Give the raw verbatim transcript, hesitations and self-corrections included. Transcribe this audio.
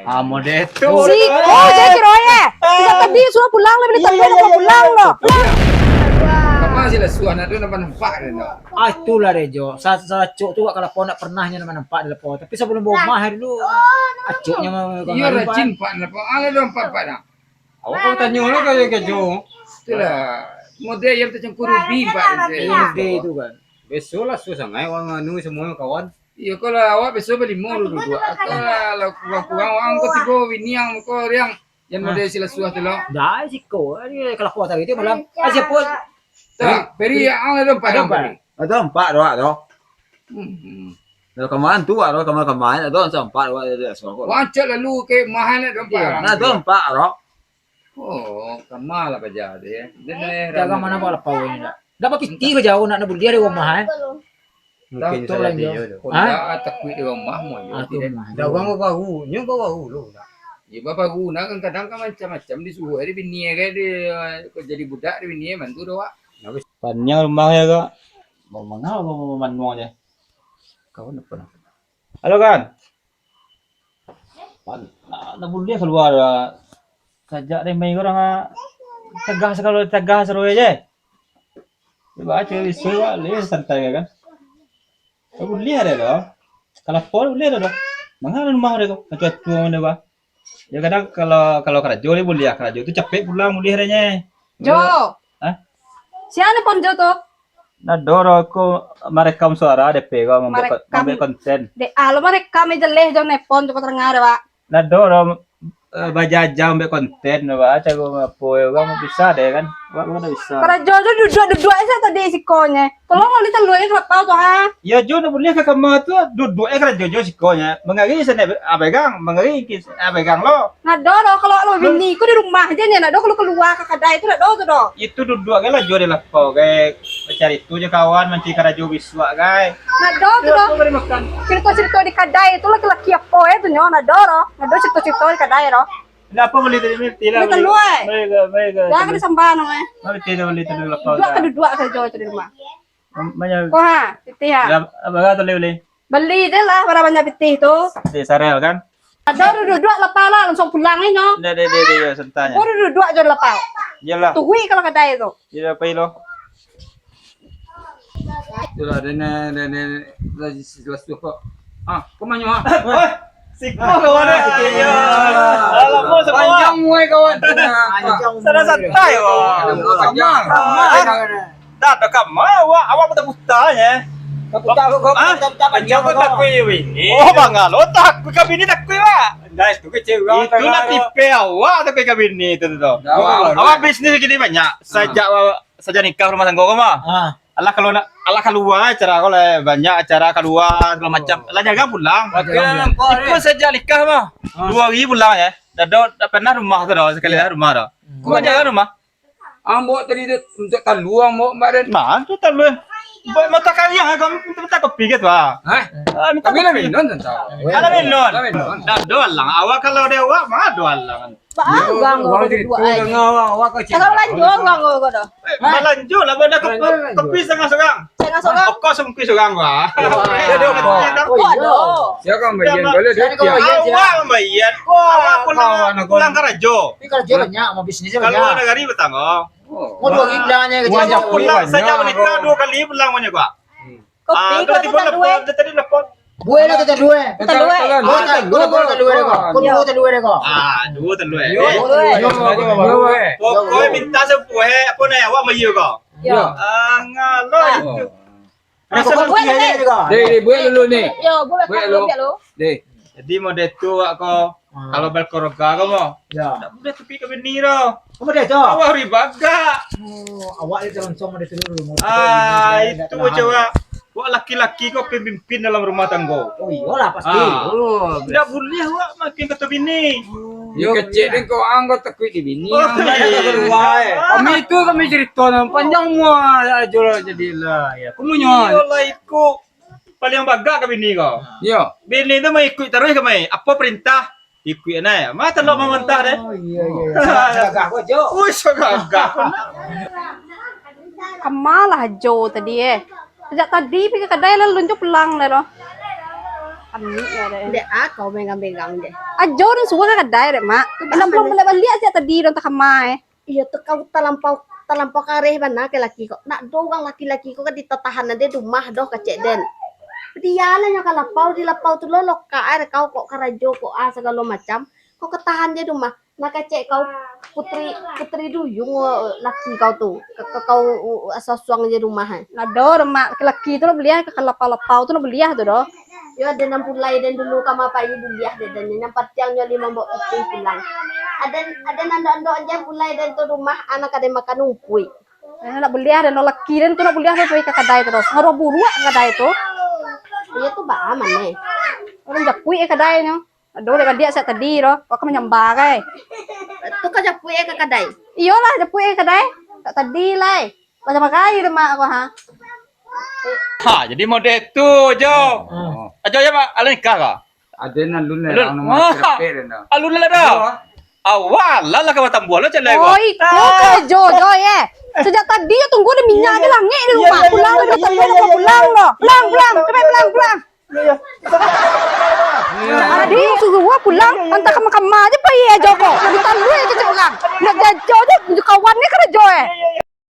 Ah, model tu. Si, oh, jadi kiro ye. Sejak tadi suruh pulang lah, bini tadi nak pulang lo. Pulang. Kama si Lasuah nak tu nampak-nampak dia tu. Ah, itulah Rejo. Sa-, sa-, acok tu kalau kau nak pernah nyo nampak-nampak di lepo. Tapi sebelum bawa rumah dulu, acoknyo mah. Iyo, rajin pak lepo. Ah, ada empat-empat dah. Awak kau tanyo lah kau yang kejo. Itulah. Model yang tercangkup rubi pak. Model itu kan. Besok lah susah ngai orang anu semua kawan. Iyo, kalau awak biaso balimo duduak. Kalau lah kurang-kurang, wang ko tigo bini ang ko riang, jan model si Lasuah tu lo. Dah, siko, dia kalau kuat hari tu malam. Ah, siapa? Tak, Peri ang lah dompak. Ada dompak. Ada dompak doa tu. Hmm. Dah kamain tu, dah kamain-kamain, ada dompak doa dia suruh ko. Wancak lalu ke mahal nak dompak. Nah, dompak doa. Oh, kama lah paja tu, ya. Dia dah heran. Jaga mana bak lapau ni, nak. Dah bapitih ke jauh, nak, nak buliah di rumah, eh. Mungkin tu salah dia tu. Hah? Dah takuik di rumah, mau. Ah, tu rumah. Dah urang baru, nyo baru lu, nak. Ya, baru, nak, kan kadang kan macam-macam disuruh, ada bini, kan, dia, kau jadi budak, ada bini, mantu dah, wak. Panjang rumah ya, kak. Mau mangau, mau manuang je. Kawan apa, nak? Halo, kan? Pan-, nak, nak buliah kalua, sajak dari mai urang, ah, tagah sakalo tagah saruwe je. Cubo aja, bisa, wak, leh santai kan. Nak buliah deh tu. Kalau pol buliah deh tu. Mangano rumah deh tu. Acua-acua mah deh, bah. Ya, kadang kalau, kalau karajo deh buliah, karajo tu capek pulang buliah deh nye. Jo. Hah? Sia ni pon Jo tu? Nah, doro aku marekam suara D P ko, mambuek ko-, mambuek konten. Dek, ah, lo marekam je leh, jo nepon tu ko terengah deh, Pak. Nah, doro, eh, bajaja mambuek konten, Pak. Caro ngapo yo, kan bisa deh, kan? Wak, wak ndak bisa. Karajo jo duduak-duduak se tadi sikonye. Tolong lo talua e ka lapau tu, ha? Yo, jo ndak buliah ka kama tu, duduak e karajo jo sikonye. Mangari sene abegang, mangari kis-, abegang lo. Nado doh, kalau lo bini ko di rumah je nyo, nado kalau kalua ka kadai tu, nado tu doh. Itu duduak gai lah jo di lapau gai, bacari tu jo kawan, mancari karajo bisuak gai. Nado tu doh. Carito-carito di kadai tu laki-laki apo e tu nyo, nado doh. Nado carito-carito di kadai doh. Ndak apo bali tadi, bali lah. Bali talua, eh. Bali ke, bali ke. Dah ka disambah no, eh. Bali tadi, bali tadi lapau. Duduak ka duduak sajo tu di rumah. Banyak. Ko ha, pitih ha. Apo tu bali, bali? Bali je lah, bara banyak pitih tu. Pitih Sarel kan? Ado duduak lapau lah, langsung pulang inyo. Deh, deh, deh, deh, yo, santai. Ko duduak jo lapau. Iyolah. Tuhui kalau kadai tu. Iyolah, pai lo. Itulah, dene, dene, lagi sebelas tu kok. Ah, ko manyo, ah. Oi, siko kawan, eh. Iyo. Alamak, semua. Panjang muai kawan. Panjang muai. Santai, wak. Panjang. Panjang. Dah, dah kama, wak. Awak buta-buta, ya. Buta, buta, buta, buta, panjang, buta. Takuik bini. Oh, bangalo, takuik ka bini, takuik, wak. Dah, itu kecil, wak. Itulah tipe awak, takuik ka bini tu, tu. Awak bisnis jadi banyak. Sajak, sajak nikah rumah tanggo ko mah. Ah. Alah, kalau nak, alah, kalua acara ko lah, banyak acara kalua, sagalo macam. Lah, jarang pulang. Iko sajak nikah mah. Ah. Duo hari pulang, ya. Dah, dah, dah pernah rumah tu dah, sakali lah rumah dah. Hmm. Ko jarang rumah. Ambo tadi tu, untuak talua, ambo kamarin. Nah, tu talua. Buek mata kariang, kamu minta, minta kopi ke tu, ah? Hah? Ah, minta kopi. Tapi lah minum, tantang. Alah, minum. Alah, minum. Dah, dah alang. Awak kalau ada awak, mah dah alang. Ba, urang ko duduak ai. Kalau balanjo urang ko doh. Eh, balanjo lah, bana kopi, kopi satangah surang. Satangah surang. Oko sabungkuih surang, wah. Wah. Sia ka mambayia? Kalau dia awak mambayia. Awak pulang, pulang karajo. Tapi karajo banyak, mau bisnis banyak. Kalau nagari batanggo. Mau duo ribu lah nyo. Pulang sajak nikah duo kali pulang banyak, wak. Kopi ko tu talua. Tadi lapor. Buek lah tu talua. Talua. Oh, talua, talua, talua. Ko duo talua ko. Ah, duo talua. Yo, yo, yo. Pokoknyo minta sabuah, apo namo awak mayu ko? Yo. Ah, ngalo itu. Rasa buek lah, deh. Deh, deh, buek dulu ni. Yo, buek dulu. Deh. Jadi model tu awak ko. Ah. Kalau balkeluarga ko mah, ya, ndak buliah takuik ka bini doh. Apo dia tu? Awak ribagak. Oh, awak ni langsung ada seluruh rumah. Ah, itu macam awak. Awak laki-laki ko pemimpin dalam rumah tanggo. Oh, iyolah, pasti. Ah. Oh, ndak buliah awak makin kato bini. Yo, kecek deh kau, ang kau takuik di bini. Oh, iya. Kami tu kami cerita nan panjang mua aja lah jadilah. Ya, kamu nyo. Iyolah, iko. Paliang bagak ka bini ko. Iyo. Bini tu maikuik taruih ka mai. Apo parintah, ikuik nai. Ma talok mamantah deh. Oh, iyo, iyo, iyo. Sagagah ko, Jo. Ui, sagagah ko. Kama lah Jo tadi, eh. Sajak tadi pai ka kadai lah, luncuik pulang deh lo. Dek a kau megang-megang je. Ajo den suruah ka kadai dek, Mak. Nan balun baliak-baliak sajak tadi den takama eh. Iyo tu kau talampau, talampau kareh bana ka laki kau. Nak do urang laki-laki kau ka ditatahan ade di rumah doh kecek den. Dialah nyo ka lapau, di lapau tu lo lokak ai kau kok karajo kok a sagalo macam. Kau ka tahan je di rumah. Nah, kecek kau putri, putri duyung laki kau tu. Ka, ka kau asuang-asuang je di rumah eh. Nak do dek, Mak, laki-laki tu lo buliah ka lapau-lapau tu lo buliah tu doh. Yo ado nan pulai den dulu ka mapai buliah dek den. Nan patiang nyo limo mbok pitih pulang. Ado, ado nan andok-andok je pulai den tu rumah anak ado makan umpuik. Eh, nak buliah den lo laki den tu nak buliah tu pai ka kadai tu doh. Sangaruah buruak ka kadai tu. Iyo tu baa mane. Urang japuik ka kadai nyo. Aduh, dek baliak sajak tadi doh. Kok ka manyambah kai. Tu ka japuik ka kadai. Iyolah, japuik ka kadai. Sajak tadi lai. Macam kai dek mak ko ha. Ha, jadi model tu jo. Ajo ya, Mak, alun nikah ka? Ado nan alun lah, Alun. Alun lah dah. Awak lah lah kawan tambuah lo calai ko. Oi, ko karajo jo ye. Sajak tadi yo tunggu dek minyak di langik di rumah. Pulang lo, pulang lo. Pulang, pulang, capek pulang, pulang. Tadi suruah pulang, antah ka kama-kama je pai ajo ko. Ditalua kecek urang. Nak jajo je